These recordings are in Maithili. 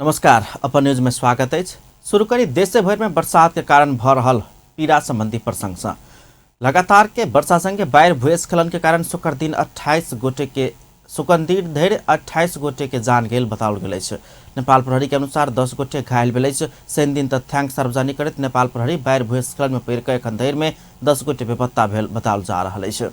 नमस्कार, अपन न्यूज में स्वागत अछि। शुरू करी देशे भरि में बरसात के कारण भ रहल पीड़ा संबंधी प्रसंग से। लगातार के वर्षा संगे बाढ़ि भूस्खलन के कारण शुक्र दिन 28 गोटे के शुक्र धरि 28 गोटे के जान गेल बताओल गेल अछि। नेपाल प्रहरी के अनुसार 10 गोटे घायल भेल अछि। शनि दिन तथ्यांक सार्वजनिक करैत नेपाल प्रहरी बाढ़ि भूस्खलन में पड़ि कऽ एखन धरि में 10 गोटे बेपत्ता भेल बताओल जा रहल अछि।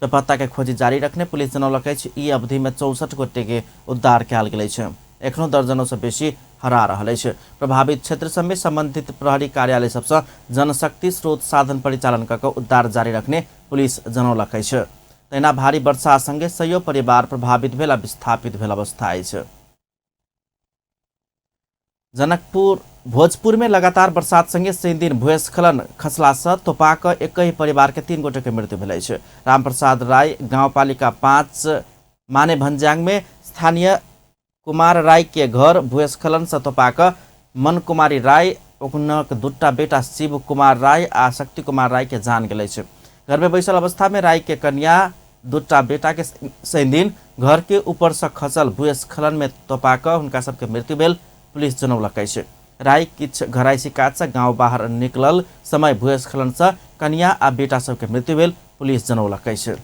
बेपत्ता के खोजी जारी रखने पुलिस जनौलक अछि। ई अवधि में 64 गोटे के उद्धार कयल गेल अछि। एखनो दर्जनों से बेसी हरा रहल अछि। प्रभावित क्षेत्र सब में संबंधित प्रहरी कार्यालय सबसँ जनशक्ति स्रोत साधन परिचालन कऽ कऽ उद्धार जारी रखने पुलिस जनौलक अछि। तहिना भारी वर्षा संगे सैयो परिवार प्रभावित भेल आ विस्थापित भेल अवस्था अछि। जनकपुर भोजपुर में लगातार बरसात संगे शनि दिन भूस्खलन खसला से तोपा कऽ एकहि परिवार के 3 गोटे के मृत्यु भेल अछि। रामप्रसाद राय गांवपालिका 5 माने भन्ज्याङ में स्थानीय कुमार राय के घर भूस्खलन से तोपा कऽ मन कुमारी राय, हुनक दूटा बेटा शिव कुमार राय आ शक्ति कुमार राय के जान गेल अछि। घर में बैसल अवस्था में राय के कन्या दूटा बेटा के शनि दिन घर के ऊपर से खसल भूस्खलन में तोपा कऽ हुनका सबके मृत्यु भेल पुलिस जनौलक अछि। राय किछु घरायसी काज से गांव बाहर निकलल समय भूस्खलन से कन्या आ बेटा सबके मृत्यु भेल पुलिस जनौलक अछि।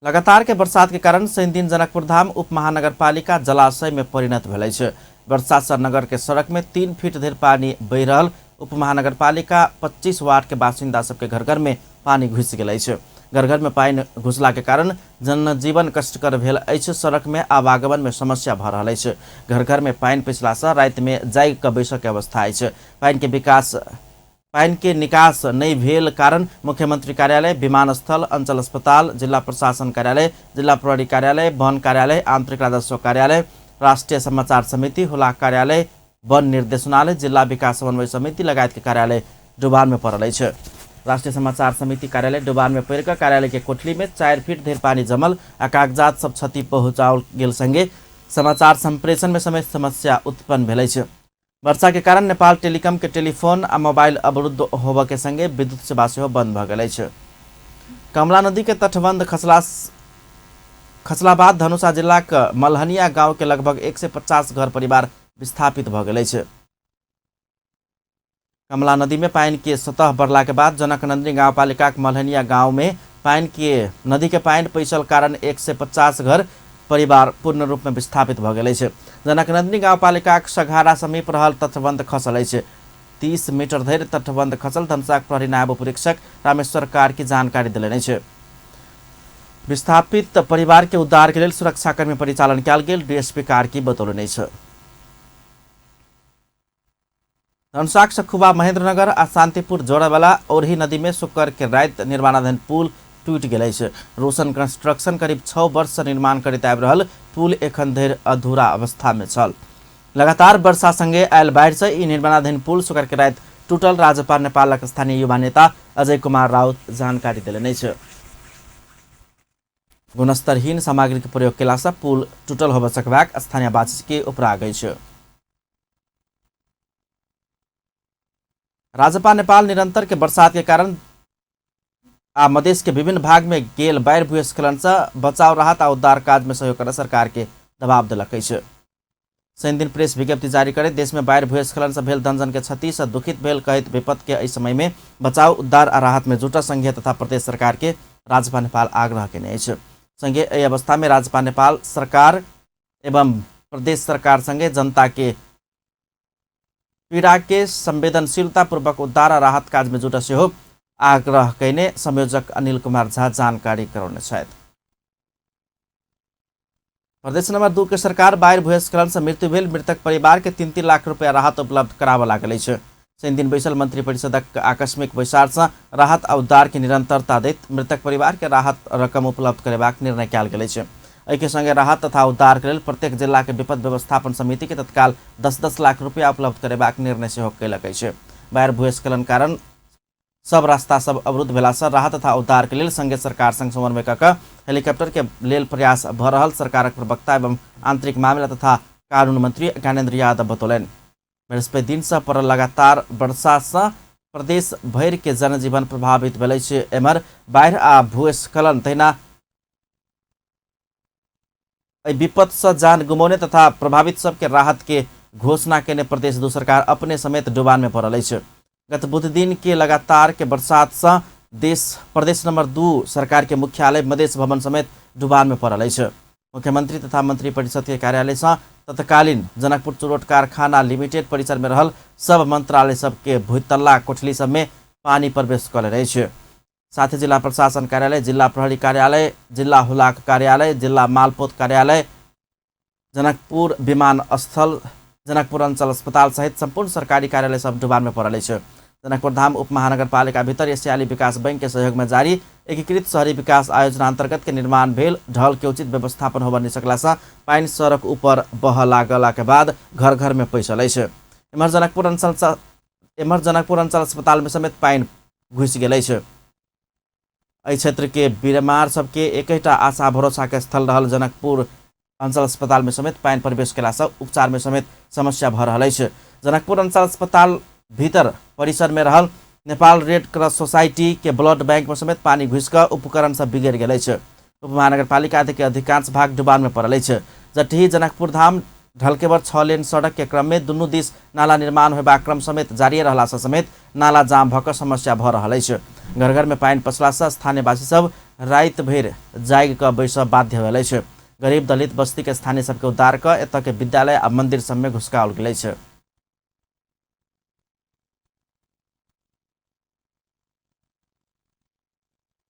लगातार के बरसात के कारण शनि दिन जनकपुर धाम उप महानगरपालिका जलाशय में परिणत भेल अछि। वर्षा से नगर के सड़क में 3 फीट धरि पानी बहि रहल उप महानगरपालिका 25 वार्ड के बासिन्दा सबके घर घर में पानी घुसि गेल अछि। घर घर में पानि घुसला के कारण जनजीवन कष्टकर भेल अछि। सड़क में आवागमन में समस्या भऽ रहल अछि। घर घर में पानि पैसला से राति में जागि कऽ बैसऽ के अवस्था अछि। पानि के निकास नहि भेल कारण मुख्यमंत्री कार्यालय, विमानस्थल, अंचल अस्पताल, जिला प्रशासन कार्यालय, जिला प्रहरी कार्यालय, वन कार्यालय, आंतरिक राजस्व कार्यालय, राष्ट्रीय समाचार समिति, हुलाक कार्यालय, वन निर्देशनालय, जिला विकास समन्वय समिति लगायत के कार्यालय डुबान में पड़ल अछि। राष्ट्रीय समाचार समिति कार्यालय डुबान में पड़ि कऽ कार्यालय के कोठली में 4 फीट धरि पानी जमल आ कागजात सब क्षति पहुँचाओल गेल संगे समाचार संप्रेषण में समेत समस्या उत्पन्न भेल अछि। वर्षा के कारण नेपाल टेलीकॉम के टेलीफोन आ मोबाइल अवरुद्ध होबऽ के संगे विद्युत सेवा सेहो बंद भऽ गेल अछि। कमला नदी के तटबंध खसला बाद धनुषा जिलाक मलहनिया गांव के लगभग 150 घर परिवार विस्थापित भऽ गेल अछि। कमला नदी में पानि के सतह बढ़ला के बाद जनकनंदिनी गांवपालिका मलहनिया गांव में पानि के नदी के पानि पैसल कारण 150 घर परिवार पूर्ण रूप में विस्थापित भऽ गेल अछि। जनकनंदिनी गांवपालिकाक सघारा समीप रहल तटबंध खसल अछि। 30 मीटर धरि तटबंध खसल धनुषाक प्रहरी नायब उपरीक्षक रामेश्वर कार्की जानकारी देलनि अछि। विस्थापित परिवार के उद्धार के लेल सुरक्षाकर्मी परिचालन कयल गेल डीएसपी कार्की बतौलनि अछि। धनुषाक सखुबा महेंद्रनगर आ शांतिपुर जोड़यवाला औरही नदी में शुक्र के राति निर्माणाधीन पुल टूटि गेल अछि। रोशन कंस्ट्रक्शन करीब 6 वर्ष से निर्माण करैत आबि रहल पुल एखन धरि अधूरा अवस्था में छल। लगातार वर्षा संगे आयल बाढ़ि से ई निर्माणाधीन पुल शुक्र के राति टूटल राजपा नेपालक स्थानीय युवा नेता अजय कुमार राउत जानकारी देलनि अछि। गुणस्तरहीन सामग्री के प्रयोग केला से पुल टूटल होबय सकबाक स्थानीयवासी के उपराग अछि। राजपा नेपाल निरंतर के बरसात के कारण आ मधेश के विभिन्न भाग में गेल बाढ़ि भूस्खलन से बचाव राहत आ उद्धार काज में सहयोग कर सरकार के दबाव देलक अछि। शनि दिन प्रेस विज्ञप्ति जारी करैत देश में बाढ़ि भूस्खलन से भेल धनजन के क्षति से दुखित भेल कहैत विपद के एहि समय में बचाव उद्धार आ राहत में जुटल संघीय तथा प्रदेश सरकार के राजपा नेपाल आग्रह केने अछि। संगे एहि अवस्था में राजपा नेपाल सरकार एवं प्रदेश सरकार संगे जनता के पीड़ा के संवेदनशीलता पूर्वक उद्धार आ राहत काज में जुटल सेहो आग्रह कयने संयोजक अनिल कुमार झा जानकारी करौने छथि। प्रदेश नंबर 2 के सरकार बाढ़ि भूस्खलन से मृत्यु भेल मृतक परिवार के 3-3 लाख रुपया राहत उपलब्ध कराबऽ लागल अछि। शनि दिन बैसल मंत्रिपरिषदक आकस्मिक बैसार से राहत आ उद्धार के निरंतरता दैत मृतक परिवार के राहत रकम उपलब्ध करेबाक निर्णय कयल गेल अछि। एहि के संगे राहत तथा उद्धार के लेल प्रत्येक जिला के विपद व्यवस्थापन समिति के तत्काल 10-10 लाख रुपया उपलब्ध करेबाक निर्णय सेहो कयलक अछि। बाढ़ि भूस्खलन कारण सब रास्ता सब अवरुद्ध भेला से राहत तथा उद्धार के लेल संघीय सरकार संग समन्वय कऽ कऽ हेलीकॉप्टर के लेल प्रयास भऽ रहल सरकारक प्रवक्ता एवं आंतरिक मामिला तथा कानून मंत्री ज्ञानेन्द्र यादव बतौलनि। बृहस्पति दिन से पड़ल लगातार वर्षा से प्रदेश भरि के जनजीवन प्रभावित भेल अछि। एम्हर बाढ़ि आ भूस्खलन तहिना एहि विपद से जान गुमौने तथा प्रभावित सबके राहत के घोषणा केने प्रदेश 2 सरकार अपने समेत डुबान में पड़ल अछि। गत बुध दिन के लगातार के बरसात से देश प्रदेश नंबर 2 सरकार के मुख्यालय मधेश भवन समेत डुबान में पड़ल अछि। मुख्यमंत्री तथा मंत्री परिषद के कार्यालय से तत्कालीन जनकपुर चुरोट कारखाना लिमिटेड परिसर में रहल सब मंत्रालय सबके भूतल्ला कोठली सब में पानी प्रवेश कऽ लेने अछि। साथ ही जिला प्रशासन कार्यालय, जिला प्रहरी कार्यालय, जिला हुलाक कार्यालय, जिला मालपोत कार्यालय, जनकपुर विमानस्थल, जनकपुर अंचल अस्पताल सहित संपूर्ण सरकारी कार्यालय सब डुबान में पड़ल अछि। जनकपुर धाम उप महानगरपालिका भीतर एशियाली विकास बैंक के सहयोग में जारी एकीकृत शहरी विकास आयोजना अंतर्गत के निर्माण भेल ढल के उचित व्यवस्थापन होबय नहि सकला से पानि सड़क ऊपर बह लागला के बाद घर घर में पैसल अछि। एम्हर जनकपुर अंचल अस्पताल में समेत पानि घुसि गेल अछि। एहि क्षेत्र के बीमार सबके एकटा आशा भरोसा के स्थल रहल जनकपुर अंचल अस्पताल में समेत पानि प्रवेश केला से उपचार में समेत समस्या भऽ रहल अछि। जनकपुर अंचल अस्पताल भीतर परिसर में रहल नेपाल रेड क्रॉस सोसाइटी के ब्लड बैंक में समेत पानी घुसि कऽ उपकरण सब बिगड़ि गेल अछि। उप महानगरपालिका के अधिकांश भाग डुबान में पड़ल अछि। जटही जनकपुर धाम ढलकेबर 6 लेन सड़क के क्रम में दुनू दिस नाला निर्माण होयबाक क्रम समेत जारी रहला से समेत नाला जाम भऽ कऽ समस्या भऽ रहल अछि। घर घर में पानि पसला से स्थानीयवासी सब राति भरि जागि कऽ बैसब बाध्य भेल अछि। गरीब दलित बस्ती के स्थानीय सबके उद्धार कऽ एतऽ के विद्यालय आ मंदिर सब में घुसकाओल गेल अछि।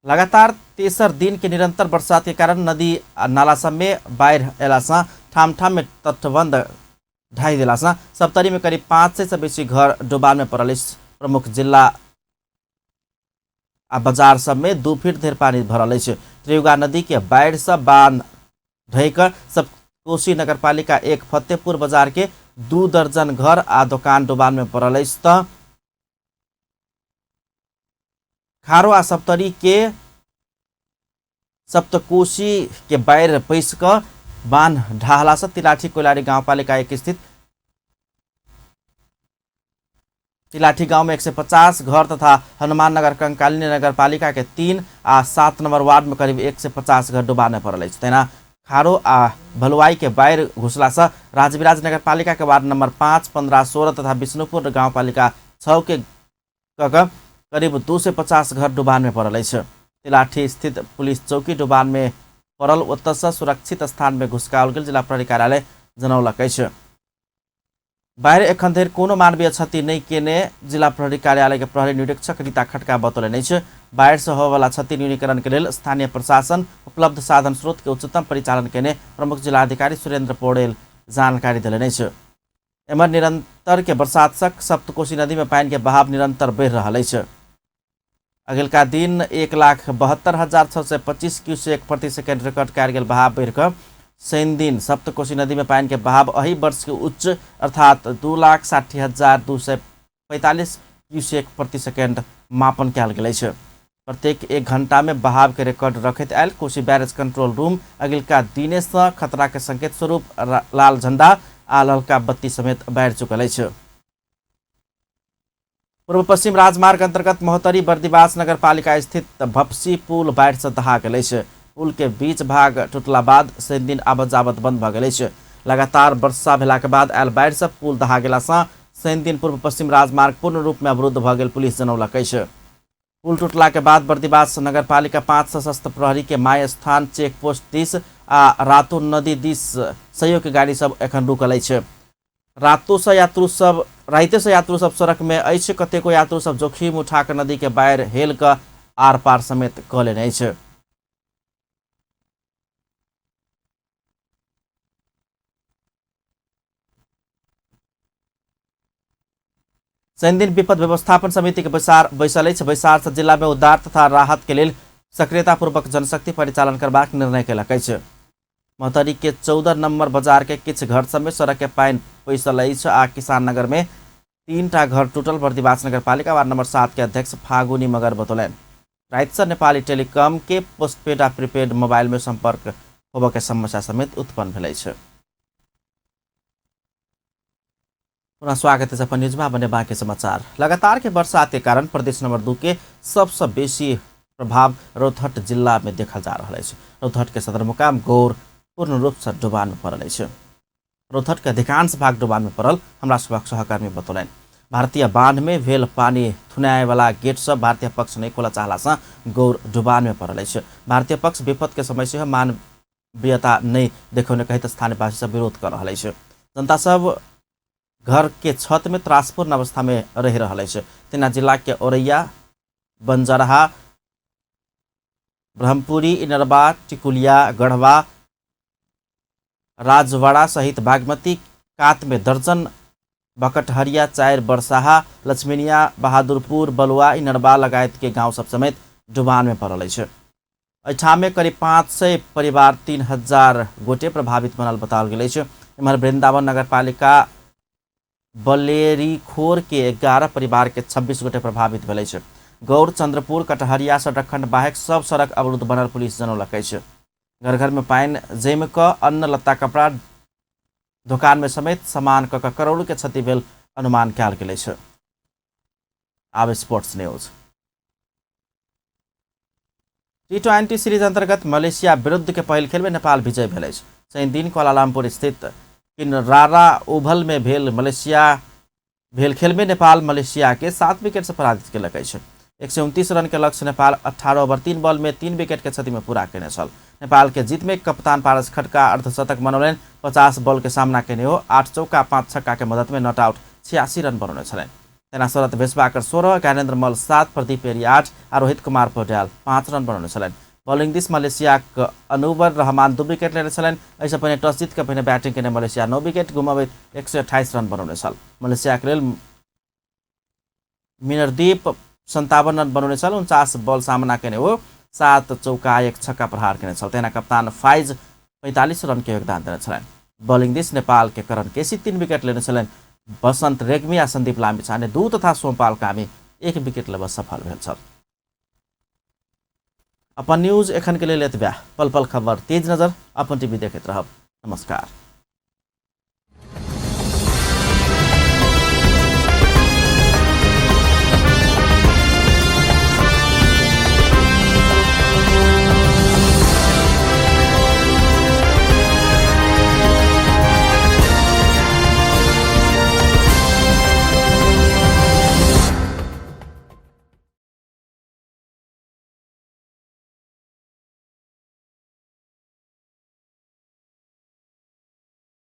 लगातार तेसर दिन के निरंतर बरसात के कारण नदी आ नाला सब में बाढ़ि अयला से ठाम ठाम में तटबंध ढाहि देला से सप्तरी में करीब 500 से बेसी घर डुबान में पड़ल अछि। प्रमुख जिला आ बाजार सब में 2 फीट धरि पानी भरल अछि। त्रियुगा नदी के बाढ़ि से बांध ढहि सब कोशी नगरपालिका 1 फतेहपुर बाजार के 2 दर्जन घर आ दोकान डुबान में पड़ल अछि। त खारो आ सप्तरी के सप्तकोशी के बाढ़ि पैस कऽ बांध ढाहला से तिलाठी कोइलारी गाउँपालिका 1 स्थित तिलाठी गांव में 150 घर तथा हनुमाननगर कंकालिनी नगरपालिका के 3 आ 7 नंबर वार्ड में करीब 150 घर डुबाने पड़ल अछि। तहिना खारो आ भलुआई के बाढ़ि घुसला से राजविराज नगरपालिका के वार्ड नंबर 5, 15, 16 तथा विष्णुपुर गाउँपालिका 6 के करीब 250 घर डुबान में पड़ल अछि। तिलाठी स्थित पुलिस चौकी डुबान में पड़ल ओतऽ से सुरक्षित स्थान में घुसकाओल गेल जिला प्रहरी कार्यालय जनौलक अछि। बाढ़ि एखन धरि कोनो मानवीय क्षति नहि केने जिला प्रहरी कार्यालय के प्रहरी निरीक्षक रीता खटका बतौलनि अछि। बाढ़ि से होबयवला क्षति न्यूनीकरण के लेल स्थानीय प्रशासन उपलब्ध साधन स्रोत के उच्चतम परिचालन केने प्रमुख जिलाधिकारी सुरेंद्र पौडेल जानकारी देलनि अछि। एम्हर निरंतर के बरसात से सप्तकोशी नदी में पानि के बहाव निरंतर बढ़ि रहल अछि। अगिलका दिन 1,72,625 क्यूसेक प्रति सेकेंड रिकॉर्ड कयल गेल बहाव बढ़ि कऽ शनि दिन सप्तकोशी नदी में पानि के बहाव एहि वर्ष के उच्च अर्थात 2,60,245 क्यूसेक प्रति सेकेंड मापन कयल गेल अछि। प्रत्येक 1 घंटा में बहाव के रिकॉर्ड रखैत आयल कोशी बैरेज कंट्रोल रूम अगिलका दिने से खतरा के संकेत स्वरूप लाल झंडा आ ललका बत्ती समेत बाढ़ि चुकल अछि। पूर्व पश्चिम राजमार्ग अंतर्गत महोत्तरी बर्दिवास नगरपालिका स्थित भपसी पुल बाढ़ि से दहा गेल अछि। पुल के बीच भाग टूटला बाद शनि दिन आवत जावत बंद भऽ गेल अछि। लगातार वर्षा भेला के बाद आयल बाढ़ि से पुल दहा गेला से शनि दिन पूर्व पश्चिम राजमार्ग पूर्ण रूप में अवरुद्ध भऽ गेल पुलिस जनौलक अछि। पुल टूटला के बाद बर्दिवास नगरपालिका 5 सशस्त्र प्रहरी के my स्थान चेक पोस्ट दिस आ रातो नदी दिस सहयोग के गाड़ी सब एखन रुकल अछि। राते से यात्रु सब सड़क में अछि। कतेको यात्रु सब जोखिम उठा कऽ नदी के बाढ़ि हेल कऽ आर पार समेत कऽ लेने अछि। शनि दिन विपद व्यवस्थापन समिति के बैसार बैसल अछि। बैसार से जिला में उद्धार तथा राहत के लेल सक्रियतापूर्वक जनशक्ति परिचालन करबाक निर्णय केलक अछि। महोत्तरी के 14 नंबर बाजार के किछु घर सब में सड़क के पानि पैसल अछि आ किसान नगर में 3टा घर टूटल बर्दिवास नगरपालिका वार्ड नंबर 7 के अध्यक्ष फागुनी मगर बतौलनि। राति से नेपाली टेलीकॉम के पोस्टपेड आ प्रीपेड मोबाइल में संपर्क होबय के समस्या समेत उत्पन्न भेल अछि। पुनः स्वागत है अपन न्यूज में बने बाकी समाचार। लगातार के बरसात के कारण प्रदेश नंबर 2 के सबसे बेसी प्रभाव रौतहट जिला में देखल जा रहा है। रौतहट के सदरमुकाम गौर पूर्ण रूप से डुबान में पड़ल अछि। रौतहट के अधिकांश भाग डुबान में पड़ल हमरा सभक सहकर्मी बतौलनि। भारतीय बांध में भेल पानी थुनाए वाला गेट सब भारतीय पक्ष नहीं खोला चाहला से गौर डुबान में पड़ल अछि। भारतीय पक्ष विपद के समय से मानवीयता नहीं देखौने कहैत स्थानीयवासी सब विरोध कर रहल अछि। जनता सब घर के छत में त्रासपूर्ण अवस्था में रह रहल अछि। तेना जिला के औरैया, बंजरहा, ब्रह्मपुरी, इनरबा, टिकुलिया, गढ़वा, राजवाड़ा सहित बागमती कात में दर्जन बकटहरिया, चायर, बरसाहा, लक्ष्मीनिया, बहादुरपुर, बलुआ, इनरबा लगायत के गांव सब समेत डुबान में पड़ल अछि। एहिठाम में करीब 500 परिवार 3000 गोटे प्रभावित बनल बताओल गेल अछि। एम्हर वृंदावन नगरपालिका बलेरीखोर के 11 परिवार के 26 गोटे प्रभावित भेल अछि। गौर, चंद्रपुर, कटहरिया सड़क खंड बाहेक सब सड़क अवरुद्ध बनल पुलिस जनौलक अछि। घर घर में पानि जमि कऽ अन्न, लत्ता, कपड़ा, दुकान में समेत सामान कऽ करोड़ के क्षति भेल अनुमान कयल गेल अछि। आब स्पोर्ट्स न्यूज। टी20 सीरीज अंतर्गत मलेशिया विरुद्ध के पहिल खेल में नेपाल विजय भेल अछि। शनि दिन कुआलालंपुर स्थित किनरारा ओवल में भेल मलेशिया भेल खेल में नेपाल मलेशिया के 7 विकेट से पराजित केलक अछि। 129 रन के लक्ष्य नेपाल 18 ओवर 3 बॉल में 3 विकेट के क्षति में पूरा केने छल। नेपाल के जीत में कप्तान पारस खड़का अर्धशतक मनौलनि। 50 बॉल के सामना केने हो 8 चौका 5 छक्का के मदद में not out 86 run बनौने छलनि। तेना शरत भेषबाकर 16, ज्ञानेन्द्र मल 7, प्रदीप एरी 8 आ रोहित कुमार पौड्याल 5 रन बनौने छलनि। बॉलिंग दिस मलेशियाक अनुवर रहमान 2 विकेट लेने छलनि। एहिसँ पहिने टॉस जीत कऽ पहिने बैटिंग केने मलेशिया 9 विकेट गुमाबैत 128 रन बनौने छल। मलेशियाक लेल मिनरदीप 57 रन बनौने छल। 49 बॉल सामना केने ओ 7 चौका 1 छक्का प्रहार केने छल। तहिना कप्तान फाइज 45 रन के योगदान देने छलनि। बॉलिंग दिस नेपाल के करण केसी 3 विकेट लेने छलनि। बसंत रेग्मी आ संदीप लामिछाने 2 तथा सोमपाल कामी 1 विकेट लेबऽ सफल भेल छल। अपन न्यूज एखन के लेल एतबे। पल पल खबर तेज नजर अपन टीवी देखैत रहब। नमस्कार।